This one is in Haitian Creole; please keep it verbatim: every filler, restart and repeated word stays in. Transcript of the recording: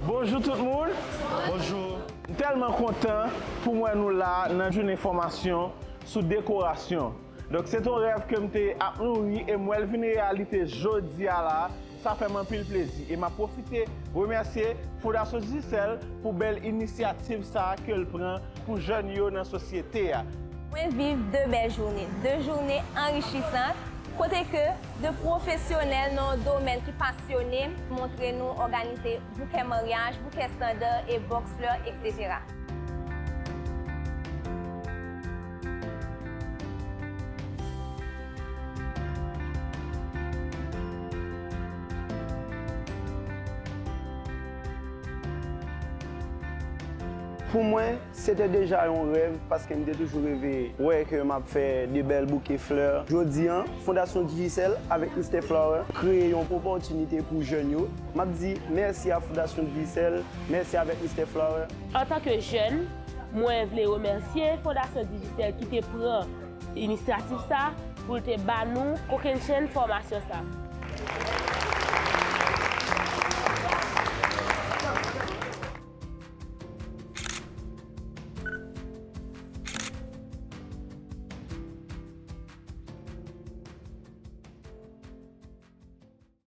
Bonjou tout moun. Bonjou. M tèlman kontan pou m wè nou la nan jounen fòmasyon sou dekorasyon. Donk, se t on rèv ke m te ap nouri e m wè l vin reyalite jodi a la. Sa fè m anpil plezi e m ap pwofite remèsye Fondasyon Digicel pou bèl inisyativ sa a ke l pran pou jèn yo nan sosyete a. Mwen viv de bèl jounen, de jounen anrichisan, kote ke de pwofesyonèl nan yon domèn ki pasyone montre nou òganize bouke maryaj, bouke estanda e bòks flè, etsetera. Pou mwen, se te deja yon rèv paske m te toujou reve wè ke m ap fè de bèl bouke flè. Jodi an, Fondasyon Digicel avèk Mister Flower kreye yon opòtinite pou jèn yo. M ap di mèsi a Fondasyon Digicel, mèsi avèk Mister Flower. Antanke jèn, mwen vle remèsye Fondasyon Digicel ki te pran inisyativ sa pou l te ba nou kokennchenn fòmasyon sa.